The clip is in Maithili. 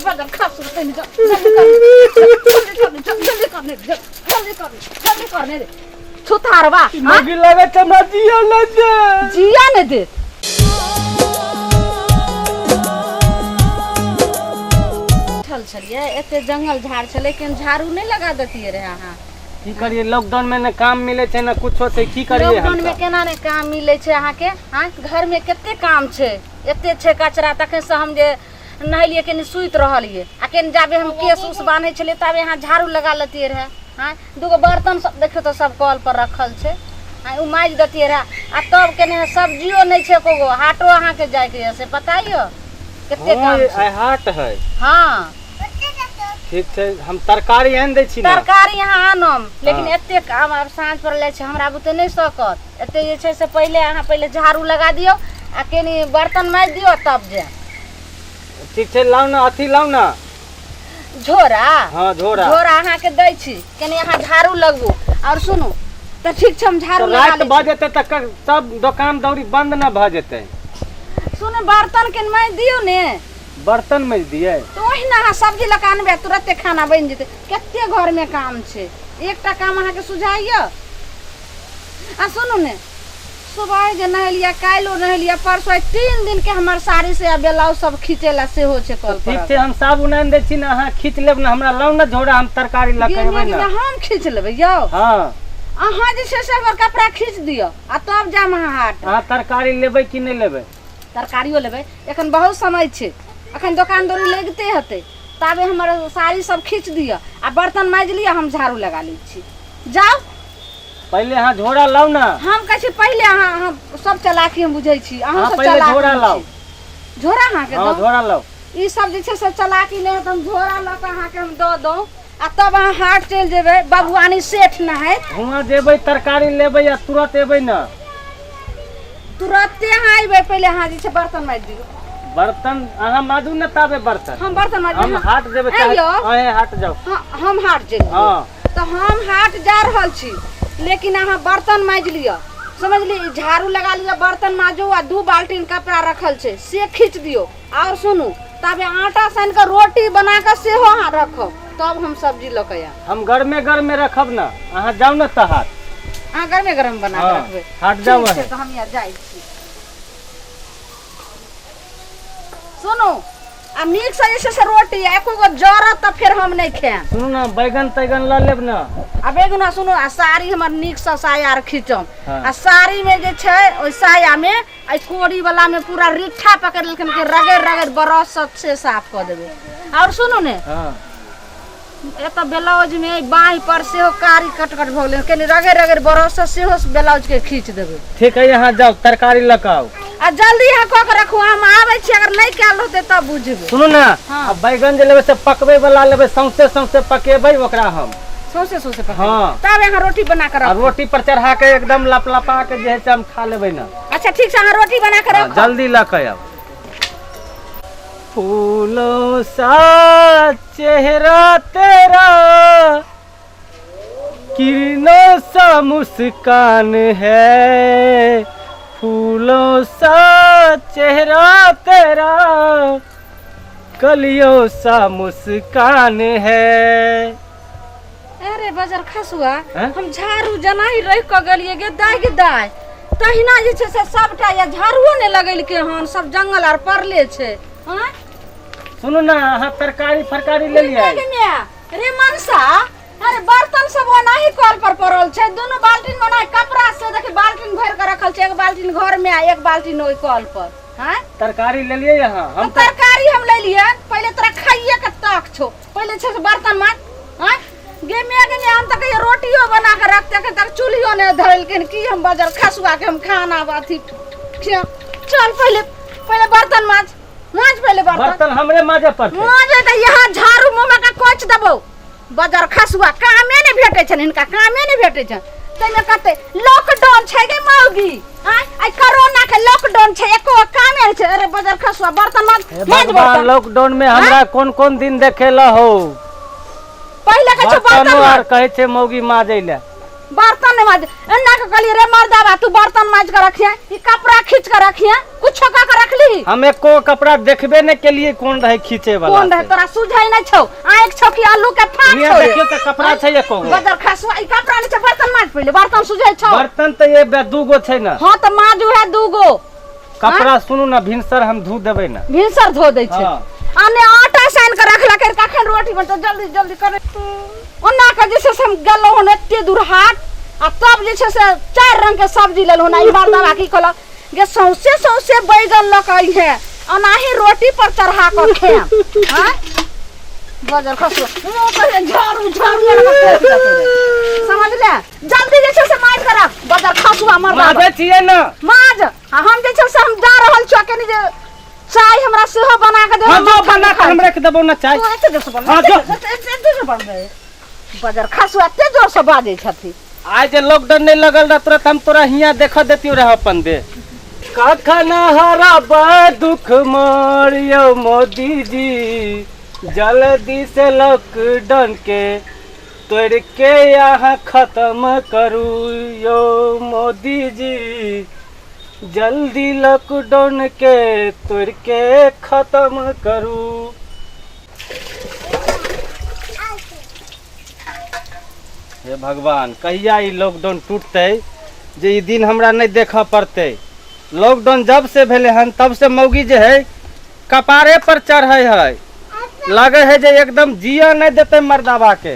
बजर खसुआ तनी जा जल्दी कर जल्दी कर जल्दी कर जल्दी कर जल्दी कर ने छुतारवा हाँ? मौगी लगे छै हमरा जिया न दे जिया ने दे उठल छलियै एते जंगल झाड़ छलै केहन झाड़ू नहि लगा देतियै रहे अहाँ की करिए लॉकडाउन में न काम मिले छै न कुछो छै की करिए हम लॉकडाउन में सब? केना नहि काम मिलै छै अहाँके आँय घर में कते काम छै एते छै कचरा तखन से हम जे नहेलियै कनि सुति रहलियै आ कनि जाबे हम केश उस बान्है छलियै ताबे अहाँ झाड़ू लगा लेतियै रहए आँय दूगो बर्तन सब देखियौ तऽ सब कल पर रखल छै आँय ओ माजि देतियै रहए आ तब केने सब्जियो नहि छै एको गो हाटो अहाँके जाइके यऽ से पता यऽ कते हँ, काम छै आइ हाट है हँ ठीक छै हम तरकारी आनि दै छी ने तरकारी अहाँ आनम लेकिन हँ। एते काम आब साँझ पड़ले छै हमरा बुते नहि सकत एते जे छै से पहिले अहाँ पहिले झाड़ू लगा दियौ आ कनि बर्तन माजि दियौ तब जायब ठीक छै लाउ ने अथी लाउ ने झोरा हँ झोरा झोरा अहाँके दै छी कनि अहाँ झाड़ू लगबू आओर सुनू तऽ ठीक छै हम झाड़ू तऽ लगा राति लै भऽ छी जेतै तऽ सब दोकान दौरी बंद न भऽ जेतै सुनू बर्तन के माजि दियौ ने बर्तन माजि दियै तऽ ओहिना अहाँ सब्जी लऽ कऽ अनबै तुरते खाना बनि जेतै कते घरमे काम छै एकटा काम अहाँके सुझाइए आ सुनू ने सुबह जे नहेलियै काल्हिो नहेलियै परसू आइ 3 दिन के हमर साड़ी से आ ब्लाउज सब खींचे ला सेहो छै कल ठीक छै हम साबुन आनि दै छी ने अहाँ खींच लेब ने हमरा लाउ ने झोरा हम तरकारी लऽ कऽ एबै ने हम खींच लेबै यौ हँ अहाँ जे छै से हमर कपड़ा खींच दियौ आ तब जायब अहाँ हाट अहाँ तरकारी लेबै कि नहि लेबै तरकारियो लेबै एखन बहुत समय छै एखन दोकान दौरी लगिते हेतै ताबे हमर साड़ी सब खींच दिअ आ बर्तन माजि लिअ हम झाड़ू लगा लै छी जाउ पहिले अहाँ झोरा लाउ ने हम कहै छी पहिले अहाँ अहाँ सब चलाकी हम बुझै छी अहाँ अहाँ सब पहिले चलाक झोरा हम लाउ। छी। झोरा अहाँके हँ दऊ झोरा लाउ ई सब जे छै से चलाकी नहि होत हम झोरा लऽ कऽ अहाँके हम दऽ दऊ आ तब अहाँ हाट चलि जेबै बबुआनी सेठ नहाइत हुआँ जेबै तरकारी लेबै आ तुरत एबै ने तुरते अहाँ अयबै पहिले अहाँ जे छै बर्तन माजि दियौ बर्तन अहाँ माजू ने ताबे बर्तन हम बर्तन माजबै हम हाट जेबै आँय यौ। अहें हाट जाउ हाँ, हम हाट जेबै हँ तऽ हम हाट जा रहल छी लेकिन अहाँ बर्तन माजि लिअ समझली ई झाड़ू लगा लिअ बर्तन माजू आ 2 बाल्टीन कपड़ा रखल छै से खींच दियौ आओर सुनू ताबे आटा सानि कऽ रोटी बना कऽ सेहो अहाँ रखब तब हम सब्जी लऽ कऽ आयब हम गरमे गरमे रखब ने अहाँ जाउ ने तऽ हाट अहाँ गरमे गरम बना कऽ हाँ, रखबै हाट जाउ ठीक छै अहाँ। तऽ हम यहाँ जाइ छी सुनू आ नीक से जे छै से रोटी आ एको गो जरत तऽ फेर हम नहि खायब सुनू ने बैगन तैगन लऽ लेब ने आ बैगना सुनू आ साड़ी हमर नीकसँ साया आर खींचम हाँ। आ साड़ीमे जे छै ओहि सायामे एहि कोड़ी वाला में पूरा रिट्ठा पकड़ लेलखिन कि रगड़ रगड़ ब्रश सब से साफ कऽ देबै आओर सुनू ने हाँ एतऽ ब्लाउज में बाँहि पर सेहो कारी कट कट भऽ गेलै कनि रगड़ रगड़ ब्रश से सेहो ब्लाउज के खींच देबै ठीक है यहाँ जाउ तरकारी लऽ कऽ आउ आ जल्दी अहाँ कऽ के रखू हम आबै छी अगर नहि कयल होतै तब बुझबै सुनू ने हाँ। आ बैगन जे लेबै से पकबै वाला लेबै सौंसे सौंसे पकेबै ओकरा हम सौंसे सौंसे पकड़ हाँ। तब अहाँ रोटी बना के आ रखू रोटी पर चढ़ा के एकदम लपलपा के जे है से हम खा लेबै ने अच्छा ठीक छै अहाँ रोटी बना के हाँ, रखू जल्दी लऽ कऽ आउ फूलों सा चेहरा तेरा किरणों सा मुस्कान है फूलों सा चेहरा तेरा कलियों सा मुस्कान है अरे बजर खसुआ हैं? हम झाड़ू जेना ही रहि कऽ गेलियै गे दाय गे दाय तहिना जे छै से सबटा या झाड़ुओ नहि लगेलकै हन सब जंगल आर पड़ले छै आँय सुनू ने अहाँ तरकारी फरकारी लेलियै गे माय, रे मनसा अरे बर्तन सब ओनाही कल पर पड़ल छै दुनू बाल्टीन में ओनाही कपड़ा से देखी बाल्टीन भरि कऽ रखल छै एक बाल्टीन घर में आ एक बाल्टीन ओहि कल पर आँय तरकारी लेलियै अहाँ हम तऽ तरकारी हम लेलियै पहिले तोरा खाइए के ताक छौ पहिले छै से बर्तन माज आँय गे मे गे मे हम तऽ कहियो रोटियो बना कऽ रखते एखन तक चूल्हियो नहि धरेलखिन की हम बजर खसुआ के हम खाना अथी खिया- चल पहिले पहिले बर्तन माज माज पहिले बर्तन बर्तन हमरे माजे पड़तै माजे तऽ यहाँ झाड़ू मुँह में के कोच देबौ बजर खसुआ कामे नहि भेटै छनि हिनका कामे नहि भेटै छनि ताहिमे कते लॉकडाउन छै गे मौगी आँय आइ कोरोना के लॉकडाउन छै एको कामे नहि छै अरे बजर खसुआ बर्तन माज हे माज भगवान बर्तन लॉकडाउन में हमरा कोन कोन दिन देखेला हो पहिले कहै छै बर्तन बर्तनो आर माज कहै छै मौगी माजै लए बर्तन नहीं माज एन्ना के कहलिए रे मर्दाबा तू बर्तन माज के रखिए ई कपड़ा खींच के रखिए कुछो का के रखली हम एको कपड़ा देखबे ने के लिए कोन रहे खींचे वाला कोन रहे तोरा सुझै नहीं छौ आँख छौ कि आलू के फाक हियाँ छौ रे? देखियो तऽ कपड़ा छै एको गो बदर खसुआ ई कपड़ा नहीं छै बर्तन माज पहिले बर्तन सुझै छौ बर्तन तऽ ये दूगो छै ने हाँ तऽ माज उहे दूगो कपड़ा सुनू ने भिनसर हम धो देबै ने भिनसर धो दै छै हाँ। आ ने आटा सानि के रखलकै कखन रोटी बनतै जल्दी जल्दी करे ओना के जे छै से हम गेलहुँ हन एते दूर हाट आ तब जे छै से चारि रंग के सब्जी लेलहुँ हन ई मर्दाबा की कहलक जे सौंसे सौंसे बैगन लऽ कऽ अइहे ओनाही रोटी पर चढ़ा कऽ खायब आँय बजर खसु मुँह कहे झाड़ू झाड़ू लऽ कऽ कोप देतौ रे। समझले जल्दी जे छै से मारि के रख बजर खसुआ मर्दाबा माजै छियै ने माज आ हम जे छै से हम जा रहल छी कनि जे चाय हमरा सेहो बना के दे हाँ जो बना के हम रख देबो ना चाय तू एते जोर से बनबै हाँ, जो। एते जोर से बनबै बजर खासु एते जोर से बाजै छथिन आइ जे लॉकडाउन नहीं लगल रह तुरंत हम तोरा हियाँ देख देतियो रह अपन दे कखन हरब दुख मारियो मोदी जी जल्दी से लॉकडाउन के तोड़ के यहाँ खत्म करू यो मोदी जी जल्दी लॉकडाउन के तोड़ के खत्म करू। हे भगवान, कहिया ई लॉकडाउन टूटतै जे ई दिन हमरा नहीं देखऽ पड़तै। लॉकडाउन जब से भेलै हन तब से मौगी जे है कपारे पर चढ़ै है, लगे है जे एकदम जिया नहीं देतै मर्दाबा के।